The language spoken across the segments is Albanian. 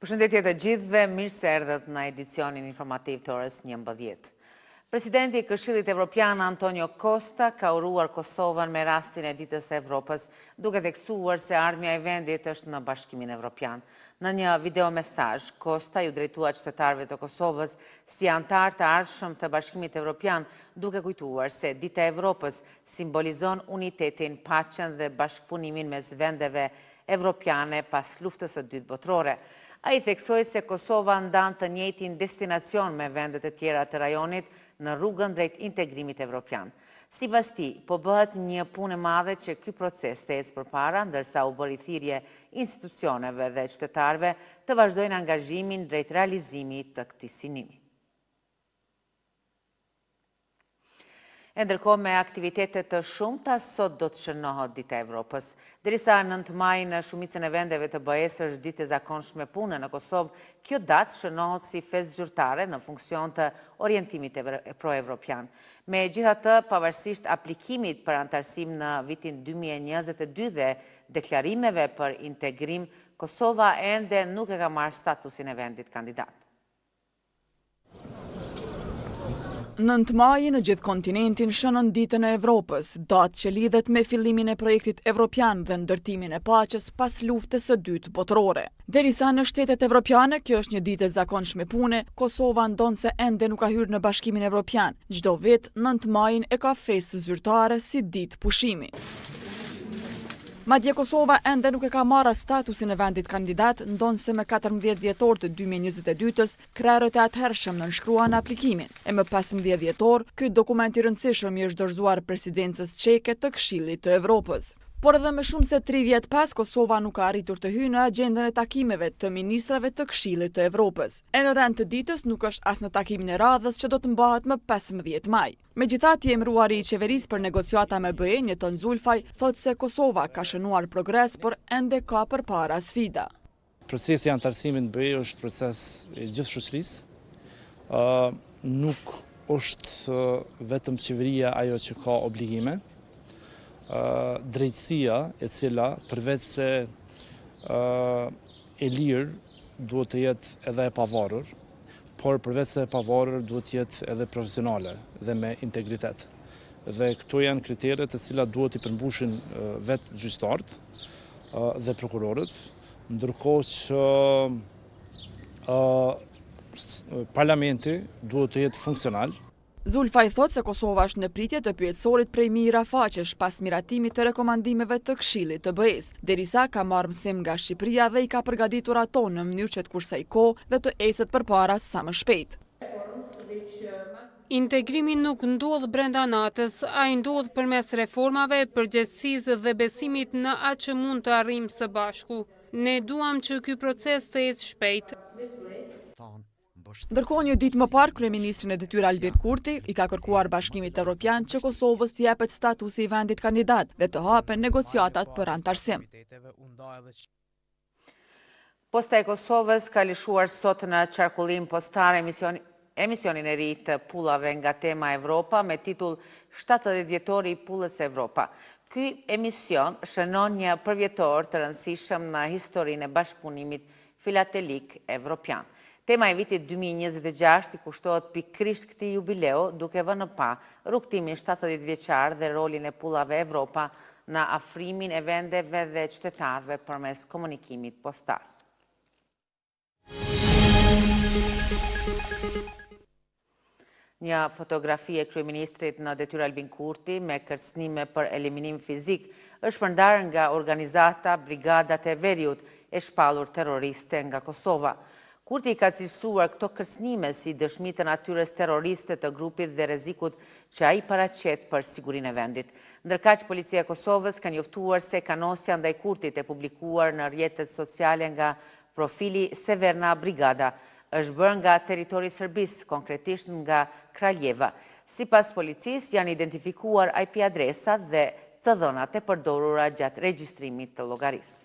Përshëndetje të gjithëve, mirë se erdhët në edicionin informativ të orës 11. Presidenti i Këshillit Evropian Antonio Costa ka uruar Kosovën me rastin e Ditës së Evropës, duke theksuar se e ardhmja e vendit është në Bashkimin Evropian. Në një videomesazh, Costa iu drejtua qytetarëve të Kosovës si anëtarë të ardhshëm të Bashkimit Evropian, duke kujtuar se Dita e Evropës simbolizon unitetin, paqen dhe bashkëpunimin mes vendeve evropiane pas Luftës së Dytë Botërore. Ai theksoi se Kosova ndan të njëjtin destinacion me vendet e tjera të rajonit në rrugën drejt integrimit evropian. Sipas tij, po bëhet një punë e madhe që ky proces të ecë përpara, ndërsa u bëri thirrje institucioneve dhe qytetarëve të vazhdojnë angazhimin drejt realizimit të këtij synimi. E ndërkohë me aktivitete të shumta, sot do të shënohet Dita e Evropës. Derisa 9 maji në shumicën e vendeve të BE-së është ditë e zakonshme pune në Kosovë, kjo datë shënohet si festë zyrtare në funksion të orientimit pro-evropian. Megjithatë, pavarësisht aplikimit për anëtarësim në vitin 2022 dhe deklarimeve për integrim, Kosova ende nuk e ka marrë statusin e vendit kandidat. 9 maji në gjithë kontinentin shënon Ditën e Evropës, datë që lidhet me fillimin e projektit evropian dhe ndërtimin e paqes pas Luftës së Dytë Botërore. Derisa në shtetet evropiane kjo është një ditë e zakonshme pune, Kosova ndonëse ende nuk ka hyrë në Bashkimin Evropian, çdo vit 9 majin e ka festë zyrtare si ditë pushimi. Madje Kosova ende nuk e ka marrë as statusin e vendit kandidat, ndonëse më 14 dhjetor të 2022-ës, krerët e atëhershëm nënshkruan aplikimin. E më 15 dhjetor, ky dokument i rëndësishëm i është dorëzuar presidencës çeke të Këshillit të Evropës. Por edhe më shumë se 3 vjet pas, Kosova nuk ka arritur të hyjë në agjendën e takimeve të ministrave të Këshillit të Evropës. E në rend të ditës nuk është as në takimin e radhës që do të mbahet më 15 maj. Megjithatë, i emëruari i qeverisë për negociata me BE-në, Jeton Zulfaj, thotë se Kosova ka shënuar progres, por ende ka përpara sfida. Procesi i anëtarësimit në BE është proces i gjithë shoqërisë. Nuk është vetëm qeveria ajo që ka obligime. Drejtësia e cila përveç se e lirë duhet të jetë edhe e pavarur, por përveç se e pavarur duhet të jetë edhe profesionale dhe me integritet. Dhe këto janë kritere të cilat duhet t'i përmbushin vetë gjyqtarët dhe prokurorët, ndërkohë që parlamenti duhet të jetë funksional. Zulfaj thotë se Kosova është në pritje të pyetësorit prej mijëra faqesh pas miratimit të rekomandimeve të Këshillit të BE-së, derisa ka marrë mësim nga Shqipëria dhe i ka përgatitur ato në mënyrë që të kursejë kohë dhe të ecet përpara sa më shpejt. Integrimi nuk ndodh brenda natës, ai ndodh përmes reformave, përgjegjësisë dhe besimit në atë që mund të arrijmë së bashku. Ne duam që ky proces të ecë shpejt. Ndërkohë një ditë më parë, kryeministri në detyrë Albin Kurti i ka kërkuar Bashkimit Evropian që Kosovës t'i jepet statusi i vendit kandidat dhe të hapen negociatat për anëtarësim. Posta e Kosovës ka lëshuar sot në qarkullim postar emisionin e ri të pullave nga tema Evropa me titull 70 vjetori i pullës Evropa. Ky emision shënon një përvjetor të rëndësishëm në historinë e bashkëpunimit filatelik evropian. Tema e vitit 2026 i kushtohet pikërisht këtij jubileu, duke vënë në pah rrugëtimin 70 vjeçar dhe rolin e pullave Evropa në afrimin e vendeve dhe qytetarëve përmes komunikimit postar. Një fotografi e kryeministrit në detyrë Albin Kurti me kërcënime për eliminim fizik është shpërndarë nga organizata Brigadat e Veriut e shpallur terroriste nga Kosova. Kurti i ka cilësuar këto kërcënime si dëshmi të natyrës terroriste të grupit dhe rrezikut që ai paraqet për sigurinë e vendit. Ndërkaq, Policia e Kosovës ka njoftuar se kanosja ndaj Kurtit e publikuar në rrjetet sociale nga Profili Severna Brigada është bërë nga territori i Serbisë, konkretisht nga Kraljeva. Sipas policisë, janë identifikuar IP adresat dhe të dhënat e përdorura gjatë regjistrimit të llogarisë.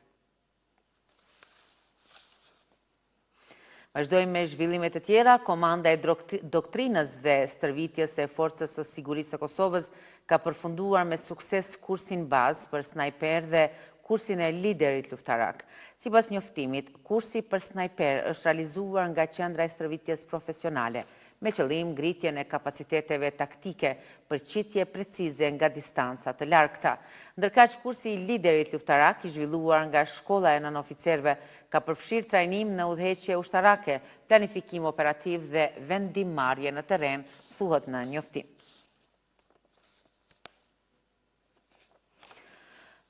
Vazhdojmë me zhvillime të tjera, Komanda e Doktrinës dhe Stërvitjes e Forcës së Sigurisë së Kosovës ka përfunduar me sukses kursin bazë për snajper dhe kursin e liderit luftarak. Sipas njoftimit, kursi për snajperë është realizuar nga Qendra e Stërvitjes Profesionale, me qëllim ngritjen e kapaciteteve taktike për qitje precize nga distanca të largëta. Ndërkaq, kursi i liderit luftarak i zhvilluar nga Shkolla e Nënoficerëve ka përfshirë trajnim në udhëheqje ushtarake, planifikim operativ dhe vendimmarrje në terren, thuhet në njoftim.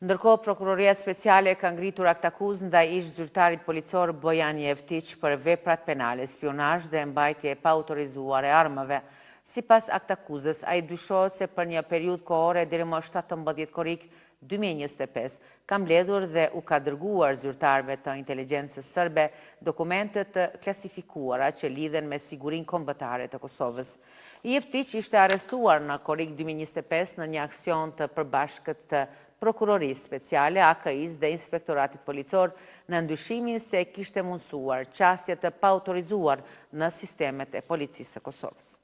Ndërkohë, Prokuroria Speciale ka ngritur aktakuzë ndaj ish-zyrtarit policor Bojan Jevtiq për veprat penale, spiunazh dhe mbajtje e paautorizuar e armëve. Sipas aktakuzës, ai dyshohet se për një periudhë kohore deri më 17 korrik 2025, ka mbledhur dhe u ka dërguar zyrtarëve të inteligjencës serbe dokumente të klasifikuara që lidhen me sigurinë kombëtare të Kosovës. Jevtiq ishte arrestuar në korrik 2025 në një aksion të përbashkët të Prokurorisë Speciale, AKI-së dhe Inspektoratit Policor nën dyshimin se kishte mundësuar qasje të paautorizuar në sistemet e Policisë së Kosovës.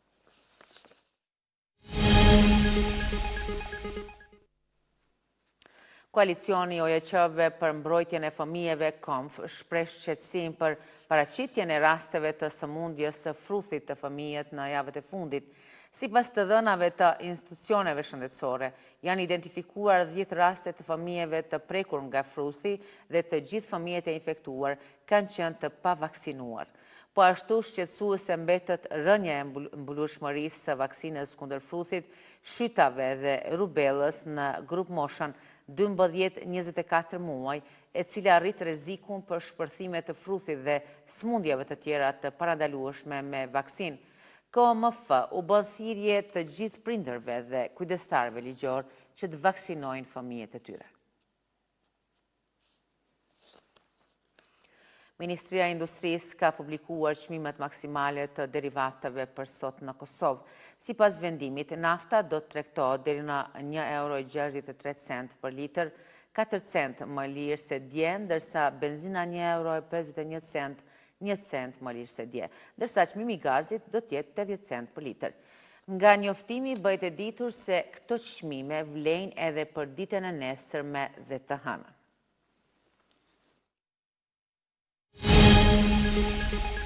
Koalicioni i OJQ-ve për mbrojtjen e fëmijëve, KOMF, shpreh shqetësim për paraqitjen e rasteve të sëmundjes së fruthit te fëmijët në javët e fundit. Sipas të dhënave të institucioneve shëndetësore, janë identifikuar 10 raste të fëmijëve të prekur nga fruthi dhe të gjithë fëmijët e infektuar kanë qenë të pavaksinuar. Po ashtu, shqetësuese mbetet rënia e mbulueshmërisë së vaksinës kundër fruthit, shytave dhe rubellës në grupmoshën 12, 24 muaj, e cila rrit rrezikun për shpërthime të fruthit dhe sëmundjeve të tjera të parandalueshme me vaksinë. KOMF u bën thirrje të gjithë prindërve dhe kujdestarëve ligjorë që të vaksinojnë fëmijët e tyre. Ministria e Industrisë ka publikuar çmimet maksimale të derivateve për sot në Kosovë. Sipas vendimit, nafta do të tregtohet deri në 1,63 euro cent për litër, 4 cent më lirë se dje, ndërsa benzina 1,51 euro cent, 1 cent më lirë se dje, ndërsa çmimi i gazit do të jetë 80 cent për litër. Nga njoftimi bëhet e ditur se këto çmime vlejnë edhe për ditën e nesërme dhe të hënën.